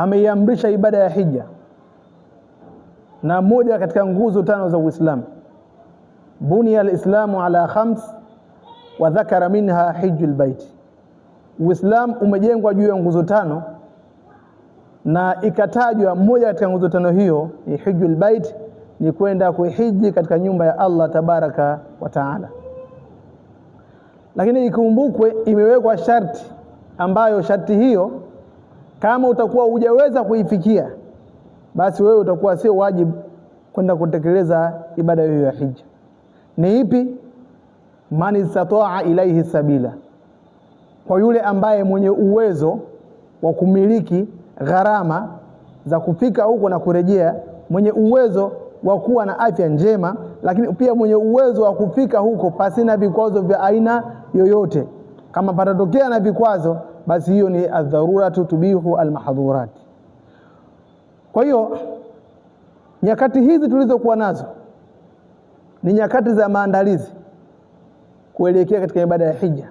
ameiamrisha ibada ya hija, na moja katika nguzo tano za Uislamu. Bunia al-Islamu ala khams wa dhakara minha hijjul bait. Uislamu umejengwa juu ya nguzo tano, na ikatajwa moja katika nguzo tano hiyo ni hijjul bait, ni kwenda kuhiji katika nyumba ya Allah tabaraka wa taala. Lakini ikumbukwe imewekwa sharti, ambayo sharti hiyo kama utakuwa hujaweza kuifikia, basi wewe utakuwa sio wajibu kwenda kutekeleza ibada hiyo ya hija. Ni ipi? Man istataa ilaihi sabila, kwa yule ambaye mwenye uwezo wa kumiliki gharama za kufika huko na kurejea, mwenye uwezo wa kuwa na afya njema, lakini pia mwenye uwezo wa kufika huko pasina vikwazo vya aina yoyote. Kama patatokea na vikwazo, basi hiyo ni adharuratu tubihu almahdhurat. Kwa hiyo nyakati hizi tulizokuwa nazo ni nyakati za maandalizi kuelekea katika ibada ya hija.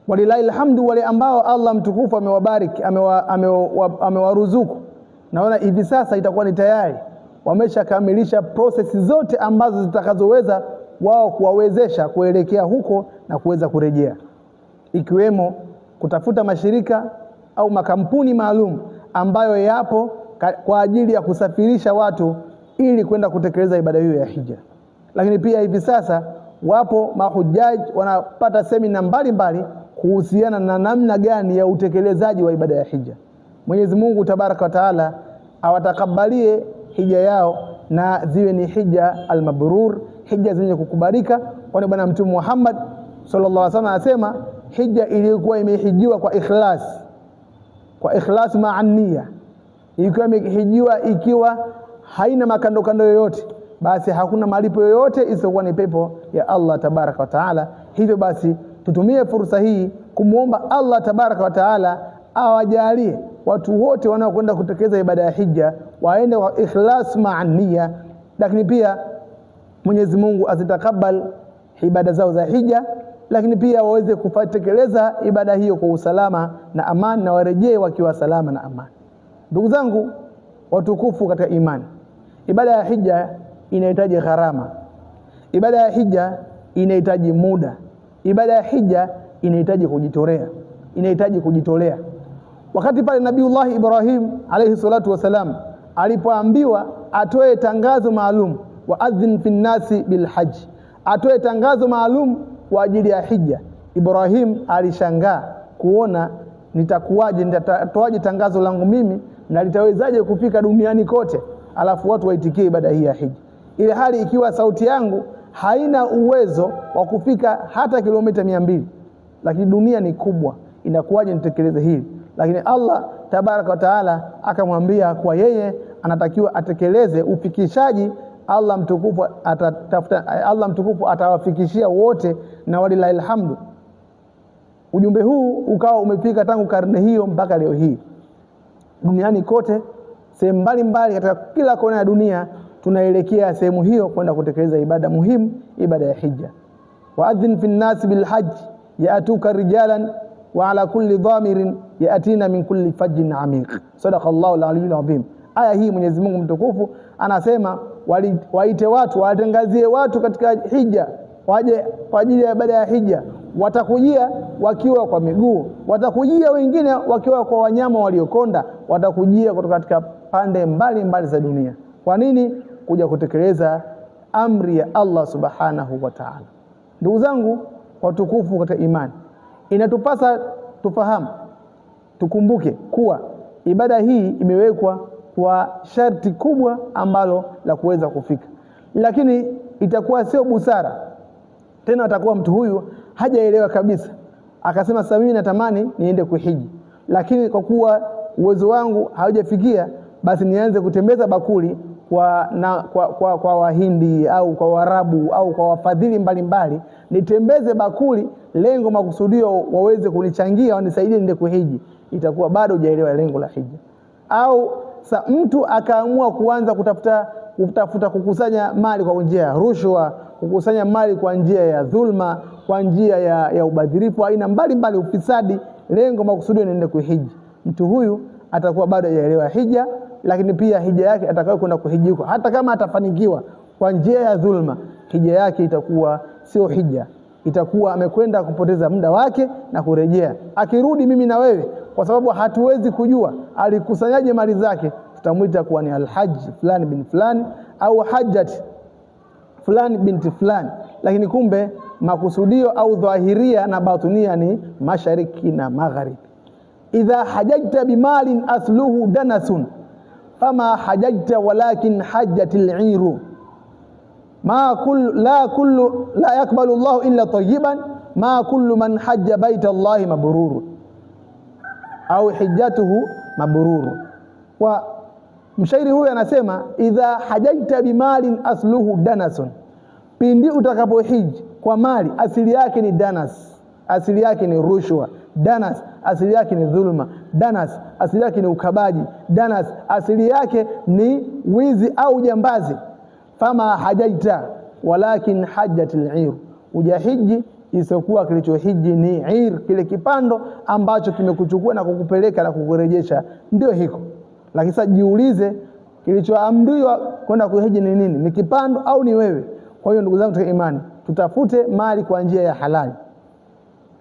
Walillahi alhamdu, wale ambao Allah mtukufu amewabariki, amewaruzuku, naona hivi sasa itakuwa ni tayari wameshakamilisha prosesi zote ambazo zitakazoweza wao kuwawezesha kuelekea huko na kuweza kurejea, ikiwemo kutafuta mashirika au makampuni maalum ambayo yapo kwa ajili ya kusafirisha watu ili kwenda kutekeleza ibada hiyo ya hija. Lakini pia hivi sasa wapo mahujaji wanapata semina mbalimbali kuhusiana na namna gani ya utekelezaji wa ibada ya hija. Mwenyezi Mungu tabaraka wa taala awatakabalie hija yao na ziwe ni hija almabrur, hija zenye kukubalika, kwani Bwana Mtume Muhammad sallallahu alaihi wasallam anasema hija iliyokuwa imehijiwa kwa ikhlas, kwa ikhlas ma'an niyya, ikiwa imehijiwa ikiwa haina makando kando yoyote, basi hakuna malipo yoyote isipokuwa ni pepo ya Allah tabaraka wa taala. Hivyo basi tutumie fursa hii kumuomba Allah tabaraka wa taala awajalie watu wote wanaokwenda kutekeleza ibada ya hija waende kwa ikhlas ma'an niyya, lakini pia Mwenyezi Mungu azitakabal ibada zao za hija, lakini pia waweze kutekeleza ibada hiyo kwa usalama na amani, na warejee wakiwa salama na amani. Ndugu zangu watukufu katika imani, ibada ya hija inahitaji gharama, ibada ya hija inahitaji muda, ibada ya hija inahitaji kujitolea, inahitaji kujitolea. Wakati pale Nabiullah Ibrahim alayhi salatu wasalam alipoambiwa atoe tangazo maalum, wa adhin fi nnasi bilhajj, atoe tangazo maalum kwa ajili ya hija, Ibrahim alishangaa kuona nitakuwaje, nitatoaje tangazo langu mimi na litawezaje kufika duniani kote, alafu watu waitikie ibada hii ya hija, ile hali ikiwa sauti yangu haina uwezo wa kufika hata kilomita 200, lakini dunia ni kubwa, inakuwaje nitekeleze hili? Lakini Allah tabaraka wa taala akamwambia kwa yeye anatakiwa atekeleze ufikishaji. Allah mtukufu atatafuta, Allah mtukufu atawafikishia wote, na walillahi alhamdu. Ujumbe huu ukawa umefika tangu karne hiyo mpaka leo hii duniani kote, sehemu mbalimbali, katika kila kona ya dunia tunaelekea sehemu hiyo kwenda kutekeleza ibada muhimu, ibada ya hija. Waadhin fi nnasi bilhajj yaatuka rijalan wa ala kulli dhamirin yatina min kulli fajjin amiq. Sadaqa Allahu al-aliyyul azim. Aya hii Mwenyezi Mungu mtukufu anasema waite watu, watangazie watu katika hija, waje kwa ajili ya ibada ya hija. Watakujia wakiwa kwa miguu, watakujia wengine wakiwa kwa wanyama waliokonda, watakujia kutoka katika pande mbalimbali za dunia. Kwa nini? Kuja kutekeleza amri ya Allah subhanahu wa ta'ala. Ndugu zangu watukufu katika imani, inatupasa tufahamu, tukumbuke kuwa ibada hii imewekwa kwa sharti kubwa ambalo la kuweza kufika, lakini itakuwa sio busara tena, atakuwa mtu huyu hajaelewa kabisa, akasema sasa mimi natamani niende kuhiji, lakini kwa kuwa uwezo wangu haujafikia, basi nianze kutembeza bakuli kwa Wahindi au kwa Waarabu au kwa wafadhili mbalimbali, nitembeze bakuli, lengo makusudio waweze kunichangia, wanisaidie niende kuhiji. Itakuwa bado hujaelewa lengo la hija. Au sa mtu akaamua kuanza kutafuta kukusanya mali kwa njia ya rushwa, kukusanya mali kwa njia ya dhulma, kwa njia ya ubadhirifu aina mbalimbali, ufisadi, lengo makusudio niende kuhiji. Mtu huyu atakuwa bado hajaelewa hija, lakini pia hija yake atakayo kwenda kuhiji huko, hata kama atafanikiwa kwa njia ya dhulma, hija yake itakuwa sio hija, itakuwa amekwenda kupoteza muda wake na kurejea. Akirudi mimi na wewe, kwa sababu hatuwezi kujua alikusanyaje mali zake, tutamwita kuwa ni alhaji fulani bin fulani au hajat fulani binti fulani, lakini kumbe makusudio au dhahiria na batunia ni mashariki na magharibi. Idha hajajta bimalin asluhu danasun fama hajajta walakin hajjatil iru ma kullu la kullu la yakbalu Allahu illa tayyiban ma kullu man hajja baita Allahi mabruru au hijjatuhu mabruru. Kwa mshairi huyu anasema idha hajajta bimalin asluhu danasun, pindi utakapohiji kwa mali asili yake ni danas, asili yake ni rushwa, danas asili yake ni dhulma, danas asili yake ni ukabaji, danas asili yake ni wizi au jambazi. Fama hajaita walakin hajjatil ir, ujahiji isiyokuwa kilichohiji ni ir, kile kipando ambacho kimekuchukua na kukupeleka na kukurejesha, ndio hiko. Lakini sasa jiulize, kilichoamriwa kwenda kuhiji ni nini? Ni kipando au ni wewe? Kwa hiyo ndugu zangu katika imani, tutafute mali kwa njia ya halali,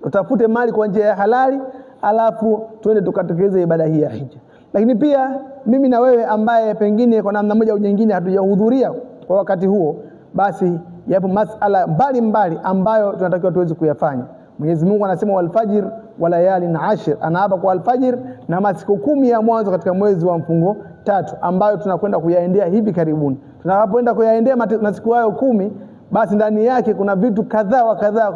tutafute mali kwa njia ya halali, alafu twende tukatekeleze ibada hii ya hija. Lakini pia mimi na wewe ambaye pengine kwa namna moja au nyingine hatujahudhuria kwa wakati huo, basi yapo masala mbalimbali ambayo tunatakiwa tuweze kuyafanya. Mwenyezi Mungu anasema walfajir wa layalin ashir, anaapa kwa alfajir na masiku 10 ya mwanzo katika mwezi wa mfungo 3 ambayo tunakwenda kuyaendea hivi karibuni. Tunapoenda kuyaendea masiku hayo 10, basi ndani yake kuna vitu kadhaa wa kadhaa.